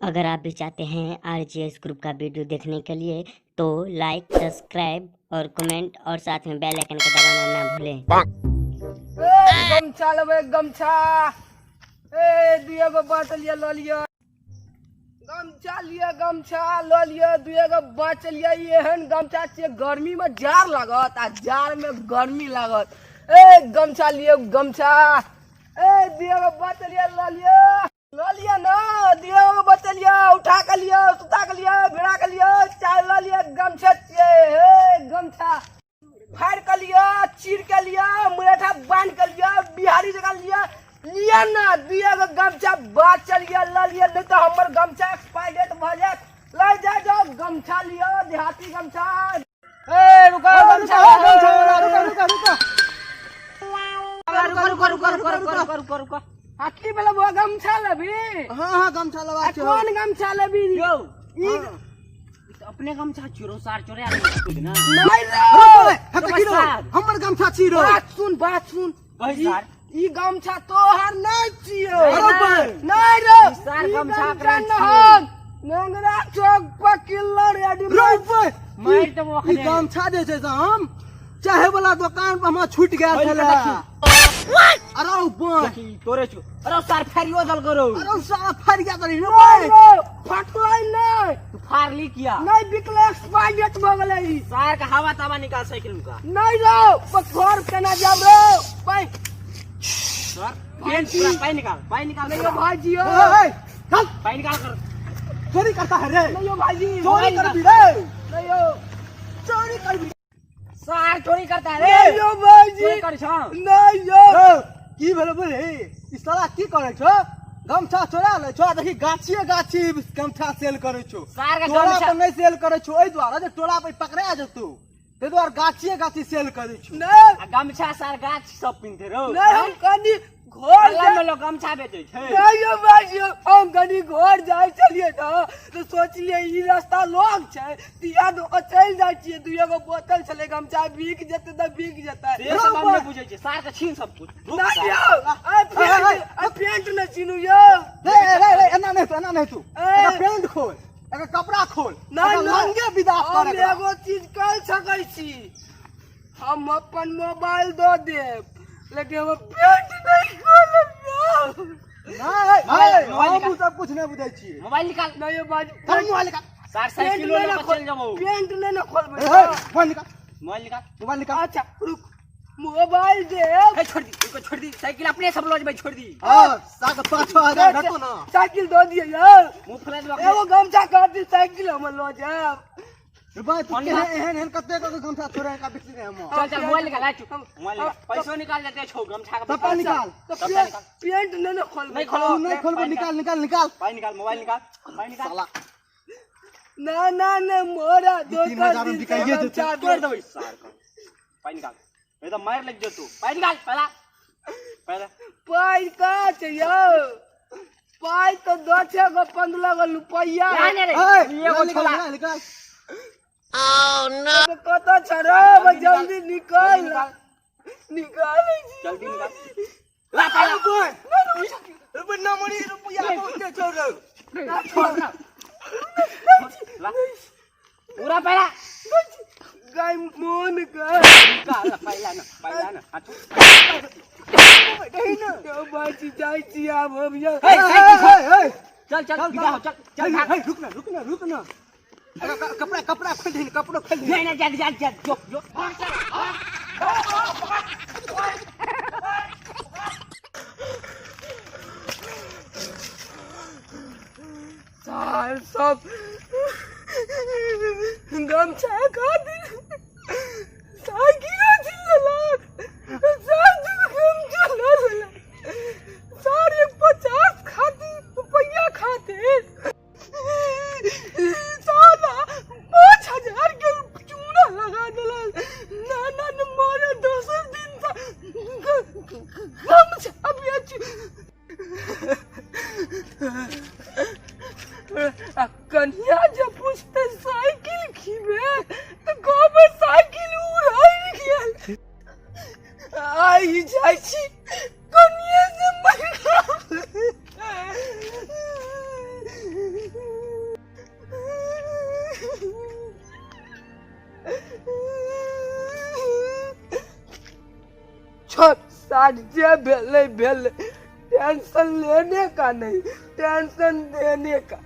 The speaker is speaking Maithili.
अगर आप भी चाहते हैं आर जी एस ग्रुप का वीडियो देखने के लिए तो लाइक, सब्सक्राइब और कमेंट और साथ में बेल आइकन को दबाना ना भूलें। ए, गमछा लेबै गमछा। ए, दुए गो बाँटल यऽ, लऽ लिअ गमछा, लिअ गमछा लऽ लिअ, दुए गो बाँचल यऽ। ई एहन गमछा छियै, गर्मी में जाड़ लागत आ जाड़ में गर्मी लागत। ए, गमछा लिअ गमछा। ए, दुए गो बाँचल यऽ, लऽ लिअ, लऽ लिअ न, दुए गो बचल यऽ, उठा के लिअ, सुता के लिअ, भिड़ा के लिअ, चाय लऽ लिअ। गमछा छियै हे, गमछा फाड़ि के लिअ, चीर के लिअ, मुरैठा बान्हि के लिअ, बिहारी जकाँ लिअ, लिअ न, दुए गो गमछा बाँचल यऽ, लऽ लिअ, नहि तऽ हमर गमछा एक्सपायर डेट भऽ जायत। लऽ जाय जाउ, गमछा लिअ, देहाती गमछा। ए, रुको गमछा, गमछा वाला, रुको रुको रुको। रुको रुको रुको रुको रुको रुको रुको रुको। आ की भेलै बौआ, गमछा लेबही? हाँ हाँ, गमछा लेबा आ छै। कोन गमछा लेबही? यौ, ई अपने गमछा चिरो सार चोरे आदमी ना। नहीं रे। रुको, हे तऽ की रौ? सार। हमर गमछा छी रौ। बात सुन, बात सुन। कही सार। ई गमछा तोहर नहीं छियौ। अरे बे। नहीं रे। ई सार ई गमछा गमछा करै न हम नेंगरा चौक पर किल्लर रेडी रौ बे। मारि देबो ई अखने। गमछा जे छै से हम चाहे वाला दुकान पर हमरा छूट गेल खोलि कऽ छलै। देखी। अरे ओ बे। देखी, तोरे छु। अरे सार फाड़ियो दल करो। अरे साला फाड़ि गेल रही रे नहीं बे। रे, फटलै नहीं। तू फाड़ली किया? नहीं बिकलै, एक्सपायर डेट भऽ गेलै ई। सार के हवा तावा निकाल साइकिल का। नहीं रे, पर घर केना जाब रे भाई? सर पेन पूरा पाई निकाल, पाई निकाल। नहीं यो भाईजी यो। ए, ए, चल। पाई निकाल कर। चोरी करता है रे। नहीं यो भाईजी। चोरी कर भी रे। नहीं यो। चोरी कर भी। सार चोरी करता है रे। नहीं यो भाईजी। चोरी कर छौ। नहीं यो। रौ, की भेलो बोले? ई साला की करै छौ? गमछा चोरा लै छौ आ देखी गाछिए गाछी गमछा सेल करै छौ। सार के टोला गमछा पर नहि सेल करै छौ, एहि दुआरे जे टोला पर पकड़ा जेतौ, ताहि दुआरे गाछिए गाछी सेल करै छौ। नहीं। आ गमछा सार गाछ सब पिन्हते रौ। नहीं, हम कनी घर गल्ला जा में लोग गमछा बेचै छै। नहीं यो भाईजी, हम कनी घर जाइ छलियै न तऽ सोचलियै ई रास्ता लग छै, तिया दऽ कऽ चलि जाइ छियै। दुइए गो बोतल छलै, गमछा बिक जेतै तऽ बिक जेतै। से सब हम नहि बुझै छियै, सार के छीन सब कुछ। रुक नहीं सार। यौ, आ पेंट, आ पेंट नहि छीनू यौ। रे रे रे, एना नहि तू, एना नहि तू। ए। एकर पेंट खोल, एकर कपड़ा खोल, नहीं, एकर नहीं। लंगे विदा कर हम एकरा। एगो चीज कर सकै छी, हम अपन मोबाइल दऽ देब, लेकिन हम पेंट नहि खोलब यौ। नहि, मोबाइल- नहि, मोबाइल हम निकाल। उ सब कुछ नहि बुझै छियै। मोबाइल निकाल। नहीं यौ भाईजी। चल मोबाइल निकाल। सार पेंट साइकिलो नहि लऽ ने कऽ खोल, चलि जेबौ। पेंट नहि ने खोलबै। ए, ए, मोबाइल निकाल। मोबाइल निकाल। मोबाइल निकाल। अच्छा रुक, मोबाइल देब। हे, छोड़ दी ओके, छोड़ दी साइकिल, अपने सब लऽ जेबै, छोड़ दी। हाँ, साग 5-6 हजार घटो ना। साइकिल दऽ दिअ यौ। मुँह फुला देबौ। एगो गमछा कर दी, साइकिल हम लऽ जायब। रे भाई, तू फोन केहन निकाल। एहन एहन कते कते गमछा छोड़े का बिक्री हम। चल चल, मोबाइल निकाल, आ चुप। मोबाइल निकाल, हम- पैसो निकाल देते छौ गमछा के। सबटा निकाल। तऽ सबटा पेंट निकाल। पेंट नहि ने खोलबै? नहि खोलबौ। तू नहि खोलबो, निकाल निकाल निकाल। पाई निकाल, मोबाइल निकाल, पाई निकाल। साला। ना ना ना, मोरा तीन दोसर हजार में दिन से बिकाइए जेतै। गमछा तोड़ देबै सार के। पाई निकाल, नहीं तो मार लग जेतौ। पाई निकाल पहला, पहला। पाइ कहाँ छै यौ? पाइ तऽ दसे गो 15 गो रुपैआ। ला ने रे। ए, एगो निकाल, छोला। निकाल निकाल। तऽ कतऽ छै रे? जल्दी निकाल। जल्दी निकाल। निकालै छी। जल्दी निकाल, ला पहला। रुपैया ना मरी, रुपैया बहुते छौ रौ। छोड़ ना, ला पूरा पहला। गाय मोन के निकाल ना, पहला ना, पहला ना। हाँ, छोड़। यौ बाजी, जाइ छी आब हम यौ। ए, साइकिल छोड़। ए, ए, चल चल, विदा हो, चल चल, भाग। ए, रुक ना, रुक ना, रुक ना। एकर कपड़ा, कपड़ा खोल दही, कपड़ो खोल दही। नहीं नहीं, जा जा जा, जो जो, भाग, चल, भाग। साल सब गमछा खातिर साइकिल छीन लेलक, साइकिल गमछा लऽ लेलक, 50.5 खातिर, रुपैआ खातिर साला 5000 के चूना लगा देलक। ना ना ना, मोरे दोसर दिन से गमछा बेच आ कन्या जब पूछते साइकिल खीबे तऽ कहबै साइकिल उड़ाइ गेल। आइ जाइ छी कनिया से। छोड़ सार जे भेलै भेलै, टेंशन लेने का नहीं, टेंशन देने का।